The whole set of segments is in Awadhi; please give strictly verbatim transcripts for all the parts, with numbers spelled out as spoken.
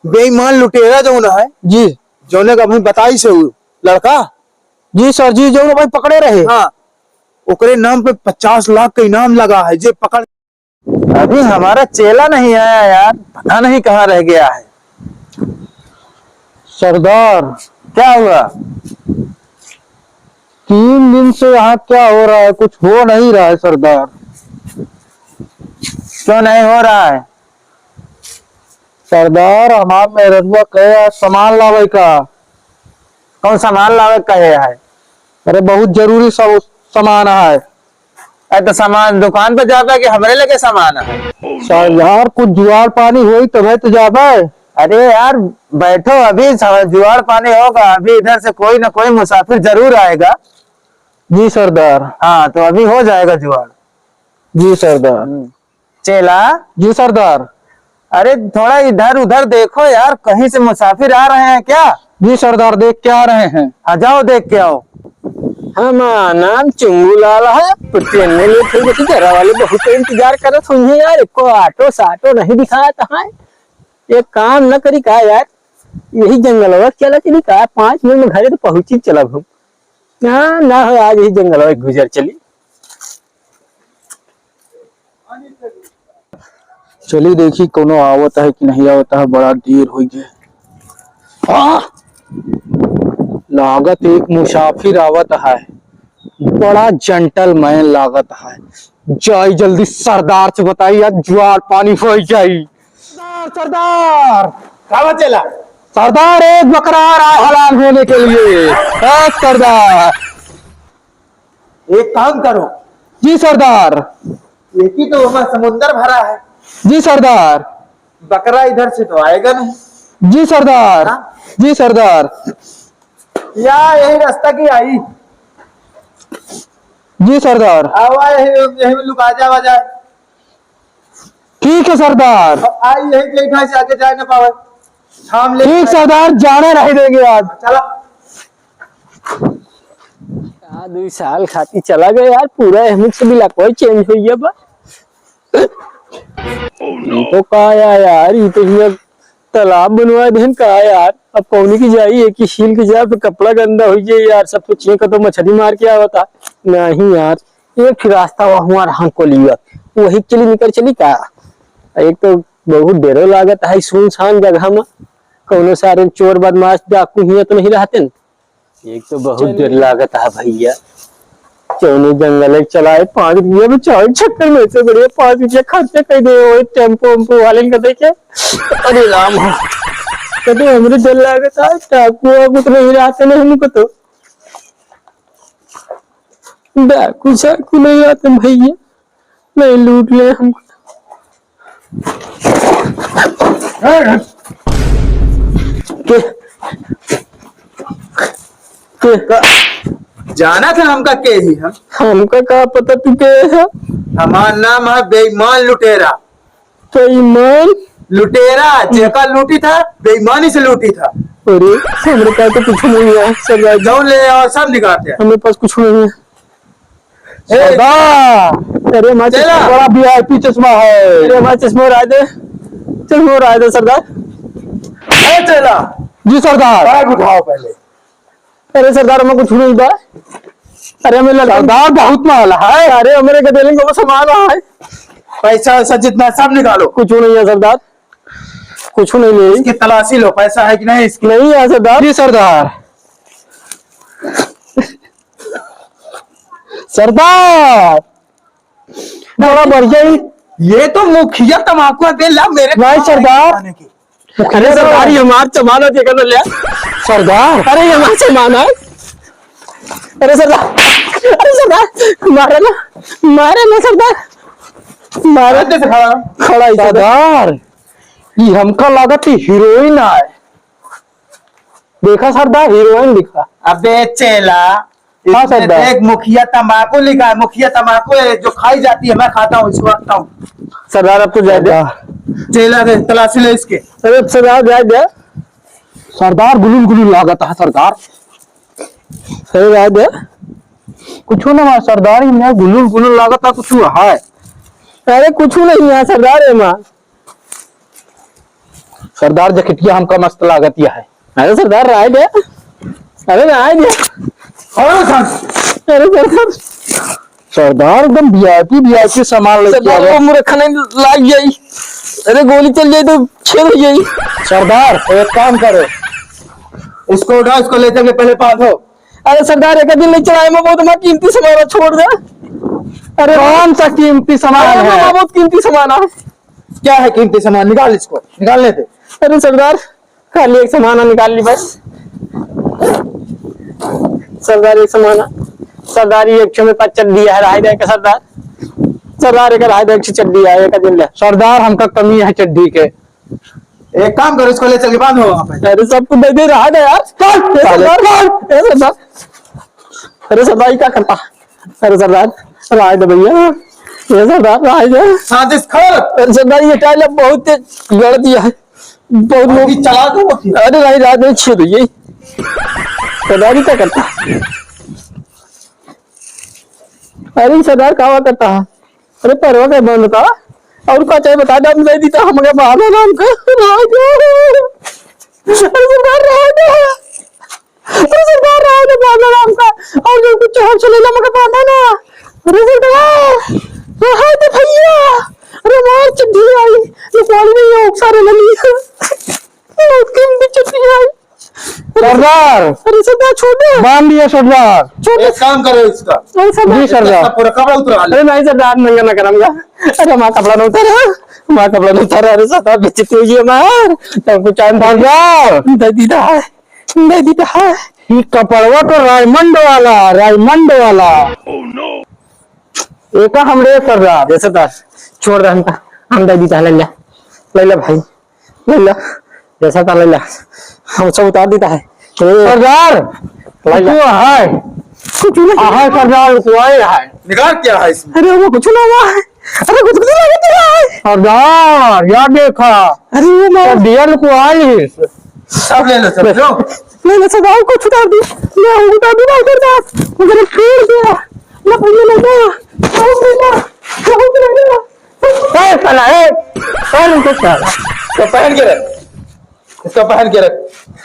बेईमान लुटेरा जौन है, जी। जौने का अभी बताई से उ लड़का। जी सर जी, जौन अभी पकड़े रहे। हाँ, ओकरे नाम पे पचास लाख का इनाम लगा है, जे पकड़। अभी हमारा चेला नहीं आया यार, पता नहीं कहाँ रह गया है। सरदार। क्या हुआ? तीन दिन से यहाँ क्या हो रहा है, कुछ हो नहीं रहा है सरदार। क्यों नहीं हो रहा है? सरदार, हमार मेहररुआ कहे है सामान लावे का। कौन सामान लावे कहे है? अरे, बहुत जरूरी सब सामान है। अरे, तो सामान दुकान पे जाबे कि हमरे लगे सामान है? सरदार, कुछ जुगाड़ पानी होई तबे तो जाबे। अरे यार, बैठो, अभी स-, जुगाड़ पानी होगा, अभी इधर से कोई ना कोई मुसाफिर जरूर आएगा। जी सरदार। हाँ, तो अभी हो जाएगा जुगाड़। जी सरदार। हम्म। चेला। जी सरदार। अरे, थोड़ा इधर उधर देखो यार, कहीं से मुसाफिर आ रहे हैं क्या? जी सरदार, देख के आ रहे हैं। हाँ, जाओ देख के आओ। हमार नाम चुंगू लाल है, पुतियन में लेट हो गई, घरा वाले बहुत इंतजार करत हुई हैं यार, एको ऑटो साटो नहीं दिखात है। एक काम न करी का यार, यही जंगलवा चला चली का, पाँच मिनट में घरे तो पहुँची चलब हम। ना, ना हो, आज यही जंगलवा गुजर चली। चली देखी कौनो आवत है कि नहीं आवत है, बड़ा देर हो गया। आ! लागत एक मुसाफिर आवत है, बड़ा जेंटलमैन लागत है। जाई जल्दी सरदार से बताई, आज जुआर पानी हो जाई। सरदार, सरदार। का बा चेला? सरदार, एक बकरा आ रहा है हलाल होने के लिए। ए सरदार। एक काम करो। जी सरदार। एक ही तो हमारा समुंदर भरा है। जी सरदार। बकरा इधर से तो आएगा नहीं। जी सरदार। हाँ? जी सरदार। या यही रास्ता की आई। जी सरदार। आवा यही, यही में लुका जा, आवा जा। ठीक है सरदार। अब आई यही के इधर से आगे जाए ना पावे। थाम ले। ठीक सरदार, जाने नहीं देंगे आज। चला। का दुई साल खातिर चला गया यार, पूरा एहमिक से बिला कोई चेंज हो गया बा। ये तो का या-, यार, ये तो हियाँ तालाब बनवा देन का यार। अब कौनी की जाई, एक ही सील के जाए, फिर कपड़ा गंदा हो जाए यार। सब तो चेक तो मछली मार के आवता। नहीं यार, एक ही रास्ता हुआ हमार हंकोलिया, वही के लिए निकल चली का। एक तो बहुत डरो लागत है सुनसान जगह में, कौनो सारे चोर बदमाश डाकू हियाँ तो नहीं रहते न। एक तो बहुत डर लागत है भैया, कौनो जंगल में चलाए, पाँच रुपया बचावे के चक्कर में से बढ़िया पाँच रुपया खर्चा कर दे, वही टेम्पो वेम्पो वाले का देखे। अरे राम हो, कदे हमरे डर लागत है, डाकू वाकू तो नहीं रहते न हमको तो। डाकू साकू नहीं रहते भैया, नहीं लूट ले हमको। के, के का? जाना था हमका के ही हम? हमका का पता तू के है? हमार नाम है बेईमान लुटेरा। बेईमान? लुटेरा, जेका लूटी था, बेईमानी से लूटी था। अरे, हमरे पास तो कुछ नहीं है, सरदार जी। जौन ले आओ, सब निकालते हैं। हमारे पास कुछ नहीं है। ए, सरदार, अरे, हमार चेला। चश्मा बड़ा V I P चश्मा है। अरे, हमार चश्मा उड़ा दे, चश्मा उड़ा दे, सरदार। ए, चेला। जी, सरदार। बैग उठाओ पहले। अरे, सरदार, हमें कुछ नहीं बा। अरे, हमें लड़का सरदार, बहुत माल है। अरे, हमारे गदेले को सामान है। पैसा वैसा जितना सब निकालो। कुछ नहीं है, सरदार, कुछ नहीं ले। इसकी तलाशी लो, पैसा है कि नहीं इसकी? नहीं है, सरदार। जी, सरदार। सरदार, बड़ा बढ़िया ही। ये तो मुखिया तमाकू है, दे ला मेरे भाई सरदार। खाने की। अरे सरदार, ये हमार सामान है, देखा तो ले। सरदार। अरे ये हमार सामान है। अरे सरदार, अरे सरदार, मारे ना, मारे ना सरदार, मारे। खड़ा है सरदार। सरदार, ये हमका लागत है हीरोइन है। देखा सरदार, हीरोइन लिखा। अबे चेला, हाँ इसमें सरदार। देख, मुखिया तंबाकू लिखा है, मुखिया तंबाकू है जो खाई जाती है, मैं खाता हूँ, इसको रखता हूँ। सरदार, अब तो जाए दे। सरदार। चेला दे, तलाशी ले इसके। अरे सरदार, जाए दे। सरदार, गुलुल गुलुल लागत है सरदार। अरे जाए दे। कुछ ना हुआ सरदार, ये गुलुल गुलुल लागत है, कुछ हुआ है? अरे कुछ नहीं है सरदार, एमा। सरदार, जैकेटिया हमका मस्त लागत या है। अरे सरदार, रहा दे। अरे रहा दे। अरे सरदार। सरदार एकदम VIP, VIP सामान लेके सरदार, आवा। वो मुरखा नहीं लाग जाई। अरे गोली चल जाई तो छेद हो जाई। सरदार, एक काम करो, इसको उठाओ, इसको ले चल के पहले बांधो। अरे सरदार, एक दिन नहीं चलाए, मैं बहुत हमारा कीमती सामान छोड़ दे। अरे कौन सा कीमती सामान अरे है? मामा, बहुत कीमती सामान है। क्या है कीमती सामान? निकाल इसको, निकालने दे। अरे सरदार, खाली एक सामान निकाल ली बस। सरदार, एक सामान, सरदार, ये एक ठो में पाँच चड्डी है, रहा दे के सरदार। सरदार, एक रहा दे, एक ठो चड्डी है, एक दिन ले। सरदार, हमका कमी है चड्डी के। एक काम करो, इसको ले चल के बांधो वहाँ पे। अरे, सब कुछ दे दे, रहा दे यार। चल, ए साले, सरदार, चल। ए सरदार। अरे सरदार, ये क्या करता? अरे सरदार, रहा दे भैया। ए सरदार, रहा दे। साजिश खत्म। अरे सरदार, ये टाइल अब बहुत तेज गड़ दिया है। बहुत लोग अभी चला दो, अभी। अरे भाई, रात में छेद हो जाई। सरदार, ये क्या करता? अरे सरदार, का हुआ करता है? अरे परवा के बंद का, और का चाहे बता दे, हम दे दी तो हमके बांधा ना हमका। राजा। अरे सरदार, राजा। अरे सरदार, राजा, बांधा ना हमका। और जो कुछ हम चले ना, हमके बांधा ना। अरे सरदार, राजा भैया। अरे मार चड्डी आई, ये पानी में ये उकसा रे लली। बहुत कीमती चड्डी आई। सरदार। अरे सरदार, छोड़ दे। बांध दिया सरदार। छोड़ दे। एक काम करो इसका। अरे सरदार। जी सरदार। इसका पूरा कपड़ा उतरवा ले। अरे नहीं सरदार, नंगा ना करम जा। अरे माँ कपड़ा न उतारा, माँ कपड़ा न उतारा। अरे सरदार, बेइज्जती हुई है मार। तब कुछ टाइम सरदार। दे दीदा है, दे दीदा है। ये कपड़वा तो रायमंड वाला, रायमंड वाला। एका हमरे सरदार। ये सरदार, छोड़ दे हमका, हम दे दीदा है, ले ले, ले ले भाई। लैला, जैसा था लैला, हम सब उतार देता है। ए, सरदार, लैला। कुछ है? कुछ नहीं। हाँ, सरदार, कुछ है। निकाल क्या है इसमें? अरे, वो कुछ ना हुआ है। अरे, कुछ नहीं लगा तेरा है। सरदार, या देखा। अरे, वो मैं तो दियल को आलिस। सब ले लो, सब लो। ले लो, सरदार, कुछ उतार दी। मैं उतार दूंगा, सरदार। मगर फेंक दिया। ना भैया, ना, ना। बहुत लैला, बहुत लैला। ए, साला, ए, ए, रुको साला। इसको पहन के रख, इसको पहन के रख।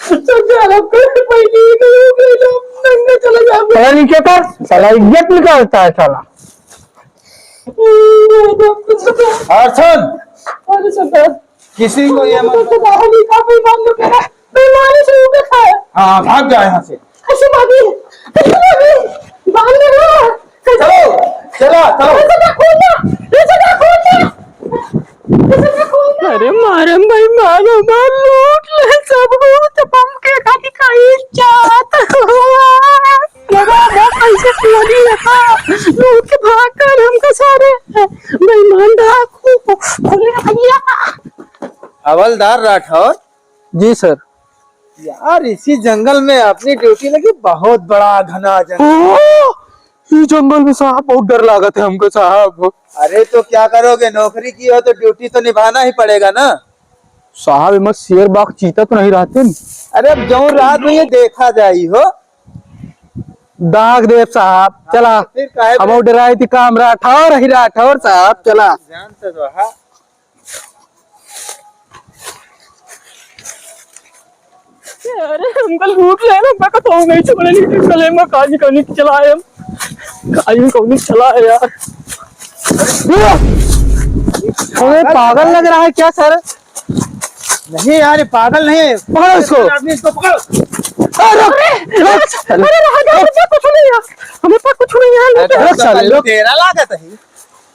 सरदार, आपको पहले ही नहीं हो गई ना, नंगे चले जाओ। साला, नीचे कर, साला, इज्जत निकालता है, साला। और सुन। अरे सरदार। किसी को ये मत सरदार, हम इसका बेईमान लोग हैं। बेईमानी से ऊपर खाए। हाँ, भाग जा यहाँ से। ऐसे भागी, ऐसे भागी, भाग ले ना। चलो, चला, चलो। ऐसे ना खोलना, ऐसे ना खोलना, ऐसे ना खोलना। अरे मारम भाई, मारो, मार, लूट ले सब कुछ, बम के खाली खाई जात हुआ। लगा दो पैसे चोरी रखा, लूट के भाग कर हमका सारे बेईमान डाकू खोले भैया। हवलदार राठौर। जी सर। यार, इसी जंगल में अपनी ड्यूटी लगी, बहुत बड़ा घना जंगल। ओ, ई जंगल में साहब बहुत डर लागत है हमको साहब। अरे तो क्या करोगे, नौकरी की हो तो ड्यूटी तो निभाना ही पड़ेगा ना। साहब, इमा शेर बाघ चीता तो नहीं रहते न? अरे अब जौन रात में ये देखा जाई हो। दाग देव साहब, हाँ, चला। तो फिर काहे हम डराए थी काम राठौर ही राठौर साहब, चला। जान तो दो, हाँ। अरे, हमका लूट ले ना, हमका कतहूँ नहीं छोड़े, लेकिन चले, मैं काजी कौनी चलाए हम। काजी कौनी चलाए यार। अरे, पागल लग रहा है क्या सर? नहीं यार, ये पागल नहीं है। पकड़ो इसको। आदमी इसको पकड़ो। अरे, अरे, अरे, रहा दे, हमें पास कुछ नहीं है। हमें पास कुछ नहीं है, अरे, लूट ले। तो साले, तेरा लागत है।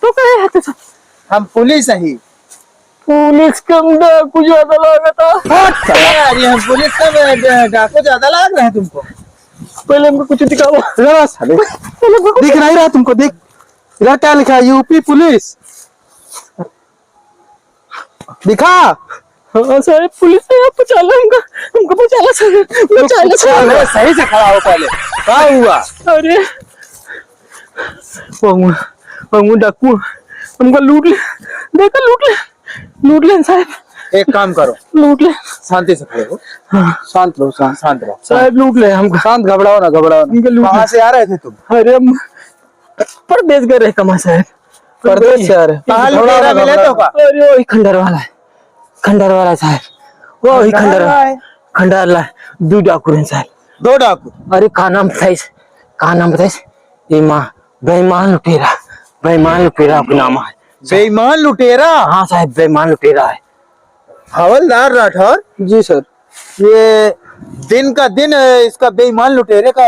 तो कहे है तो सर? हम पुलिस ही। पुलिस कम, डाकू ज्यादा लागत है। अच्छा। अरे, हम पुलिस कम, डा-, डाकू ज्यादा लाग रहे हैं तुमको। पहले हमको कुछ दिखाओ। जरा सा देख। पहले हमको दिख नहीं रहा तुमको, देख। इधर क्या लिखा है? यूपी पुलिस। दिखा। हाँ सर, पुलिस है, आप बचा लो हमको, हमको बचा लो सर, बचा लो सर। अरे, सही से खड़ा हो पहले, का हुआ? अरे, वो, वो डाकू हमको लूट ले, देखा, लूट ले, लूट ले साहब। एक काम करो, लूट ले। शांति से खड़े हो। हाँ। शांत रहो, शांत, शांत रहो। साहब, लूट ले हमको। शांत, घबराओ ना, घबराओ ना। हमको लूट ले। कहाँ से आ रहे थे तुम? अरे, हम परदेस गए रहे कमा साहब। परदेस से आ रहे। कहाँ लुटेरा मिले तो का? अरे, वही खंडर वाला है, खंडर वाला साहब। वही खंडहर। खंडहर ला, दो डाकू रहे साहब। दो डाकू? अरे का नाम बताइस, का नाम बताइस? ये माँ, बेईमान लुटेरा, बेईमान लुटेरा का नाम है। बेईमान लुटेरा? हाँ साहब, बेईमान लुटेरा है। हवलदार राठौर? जी सर। ये दिन का दिन है इसका, बेईमान लुटेरे का,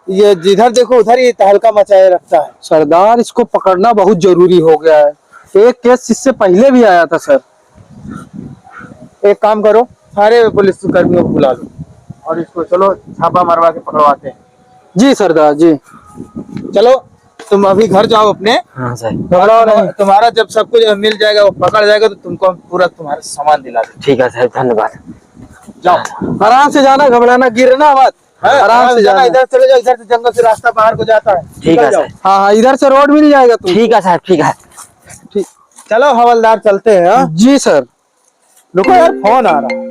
ये जिधर देखो उधर ही तहलका मचाए रखता है। सरदार, इसको पकड़ना बहुत जरूरी हो गया है। एक केस इससे पहले भी आया था सर। एक काम करो, सारे पुलिस कर्मियों को बुला लो और इसको चलो छापा मरवा के पकड़वाते हैं। जी सरदार जी। चलो, तुम अभी घर जाओ अपने। हाँ सर। घबराओ नहीं। तुम्हारा जब सब कुछ मिल जाएगा, वो पकड़ जाएगा, तो तुमको हम पूरा तुम्हारा सामान दिला देंगे। ठीक है साहब, धन्यवाद। जाओ। आराम से जाना, घबराना, गिरना मत। हाँ, आराम से जाना। इधर चले जाओ, इधर से जंगल से रास्ता बाहर को जाता है। ठीक है सर। हाँ, हाँ, इधर से रोड मिल जाएगा तुमको। ठीक है साहब, ठीक है। ठीक। चलो हवलदार, चलते हैं, हाँ? जी सर। रुको यार, फोन आ रहा है।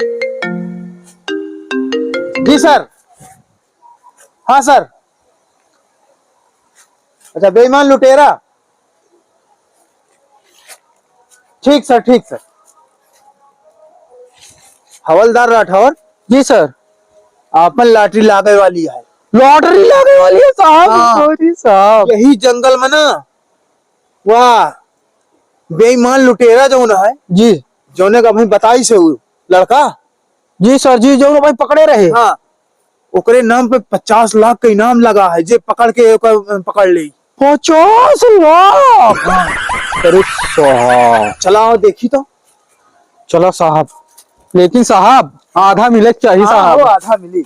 जी सर। हाँ सर। अच्छा, बेईमान लुटेरा। ठीक सर, ठीक सर। हवलदार राठौर। जी सर। आपन लॉटरी लागे वाली है। लॉटरी लागे वाली है साहब? हाँ। अरे साहब। यही जंगल में ना, वाह, बेईमान लुटेरा जौन है, जी। जौने का अभी बताइस उ लड़का। जी सर जी, जौन अभी पकड़े रहे। हाँ, ओकरे नाम पे पचास लाख का इनाम लगा है, जे पकड़ के ओकर, पकड़ ले। पचास लाख? हाँ। अरे साहब। चलाओ देखी तो। चला साहब, लेकिन साहब, आधा मिले के चाहिए हाँ, साहब। वो आधा मिली।